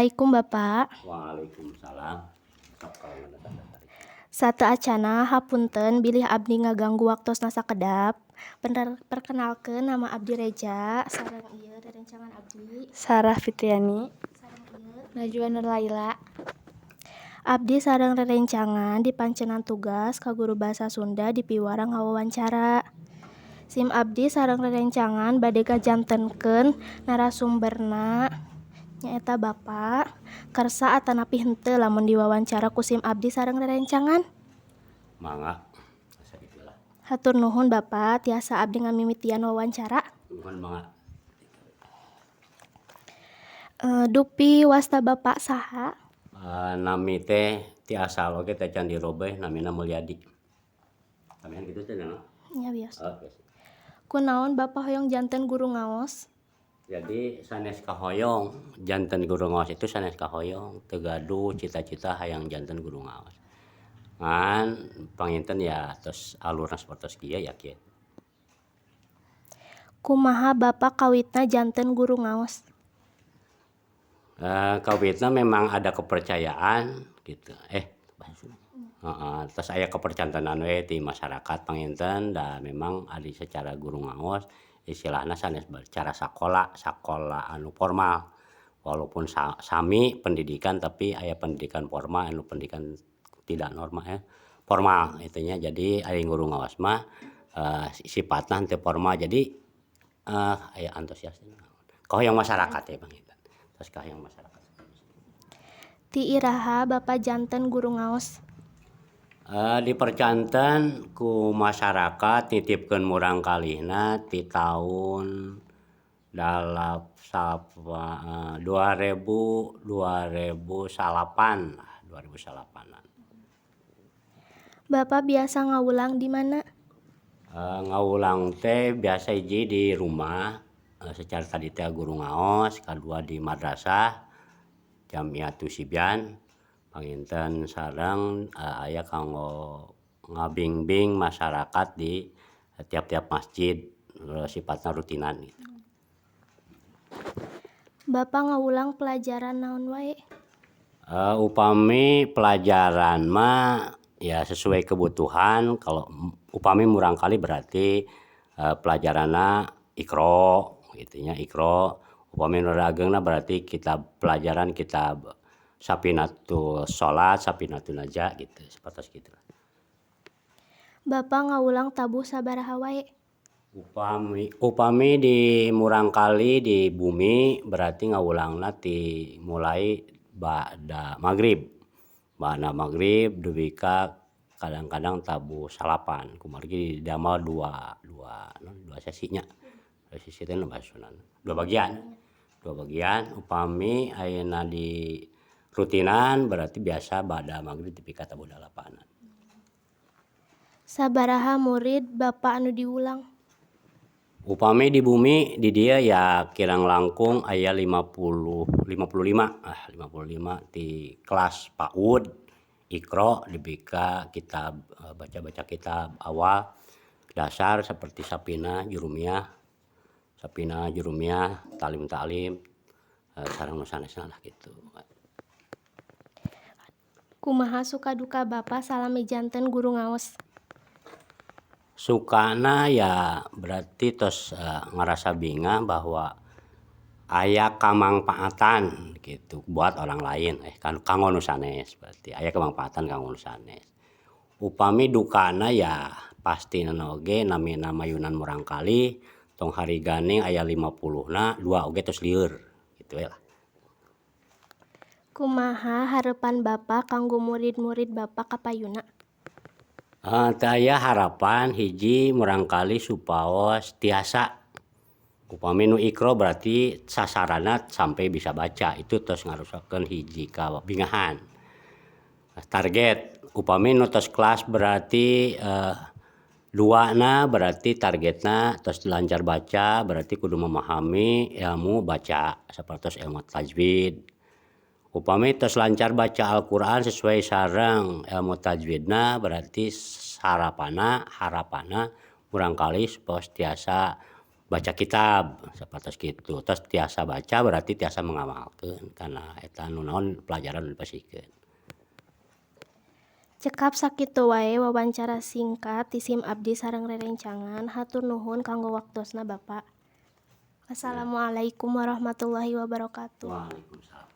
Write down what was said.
Assalamualaikum, Bapak. Waalaikumsalam. Sateuacanna hapunten bilih abdi ngaganggu waktosna sakedap. Perkenalkeun, nama abdi Reja, sareng ieu rerencangan abdi Sarah Fitriani. Sareng ieu Najwa Nurlaila. Abdi sareng rerencangan dipancenan tugas ka guru basa Sunda dipiwarang ngawawancara. Sim abdi sareng rerencangan bade ngajantenkeun narasumberna nyaeta Bapak. Kersa atanapi henteu lamun diwawancara ku sim abdi sareng rerencangan? Mangga, asa kitu lah. Hatur nuhun, Bapak, tiasa abdi ngamimitian wawancara. Nuhun, mangga. Dupi wasta Bapak saha? Nami teh ti asal oge teh can dirobeh, namina Mulyadi. Samian kitu teh naon? Nya, biasa. Oh, biasa. Kunaon Bapak hoyong janten guru ngaos? Jadi sanes kahoyong, janten guru ngaos itu sanes kahoyong, teu gaduh cita-cita hayang janten guru ngaos. Ngan panginten ya tos alurna sapertos kieu ya kieu. Kumaha Bapak kawitna janten guru ngaos? Kawitna memang ada kepercayaan gitu. Bahasa Sunda. Heeh, tos aya kepercantenan we ti masyarakat panginten da memang ari secara guru ngaos istilahna sanes cara sakola, sakola anu formal. Walaupun sami pendidikan, tapi aya pendidikan formal anu pendidikan tidak normal, formal itu nya. Jadi ari guru ngaos mah sifatna henteu formal, jadi aya antusias kahoyong masyarakat we panginten, tos kahoyong masyarakat. Ti iraha Bapak janten guru ngaos? Dipercanten ku masyarakat nitipkeun murangkalihna ti taun 2009 lah, 2009-an. Bapak biasa ngawulang di mana? Ngawulang teh biasa hiji di rumah, secara tadi teh guru ngaos, kadua di madrasah Jamiatus Sibyan panginten, sareng aya kanggo ngabingbing masyarakat di tiap-tiap masjid, sifatna rutinan gitu. Bapak ngawulang pelajaran naon wae? Upami pelajaran mah ya sesuai kebutuhan. Kalau upami murangkalih berarti pelajaranna Iqro kitu nya, Iqro. Upami nu rada ageungna berarti kitab pelajaran kitab Safinatul Sholat, Safinatun Najah gitu, sapertos kitu. Bapak ngawulang tabuh sabaraha wae? Upami di murangkalih di bumi berarti ngawulangna ti mulai ba'da magrib. Ba'da magrib dugi ka kadang-kadang tabuh salapan, kumargi didamel dua sesi nya. Dua sesi teh nu bahasa Sundana dua bagian. Dua bagian. Upami ayeuna di rutinan berarti biasa ba'da magrib tepi ka tabuh dalapanan. Sabaraha murid Bapak anu diwulang? Upami di bumi di dieu ya kirang langkung aya 55 lah, 55 ti kelas PAUD, Iqro, dugi ka kitab baca-baca kitab awal dasar seperti Safinah, Jurumiyah, Safinah, Jurumiyah, Ta'lim-Ta'lim, sareng nu sanesna lah kitu. Kumaha suka duka Bapak salami janten guru ngaos? Sukana ya berarti tos ngarasa bingah bahwa aya kamangpaatan gitu buat orang lain, kanggo nu sanes, berarti aya kamangpaatan kanggo nu sanes. Upami dukana ya pastina oge namina mayunan murangkalih, tong hariganing aya 50 na dua oge tos lieur kitu we lah. Kumaha harepan Bapak kanggo murid-murid Bapak ka payuna? Teu aya harapan, hiji murangkalih supaos tiasa, upami nu Iqro berarti sasaranna sampai bisa baca, itu tos ngarasakeun hiji kabingahan. Target upami nu tos kelas berarti dua na berarti targetna tos lancar baca, berarti kudu memahami ilmu baca sapertos ilmu tajwid. Upami tos lancar baca Al-Qur'an sesuai sareng ilmu tajwidna berarti harapanna murangkalih supaos tiasa Baca kitab sapertos kitu, tos tiasa baca berarti tiasa mengamalkeun kana eta nu naon pelajaran nu dipasihkeun. Cekap sakitu wae wawancara singkat ti sim abdi sareng rerencangan, hatur nuhun kanggo waktosna Bapak. Wassalamualaikum warahmatullahi wabarakatuh. Waalaikumsalam.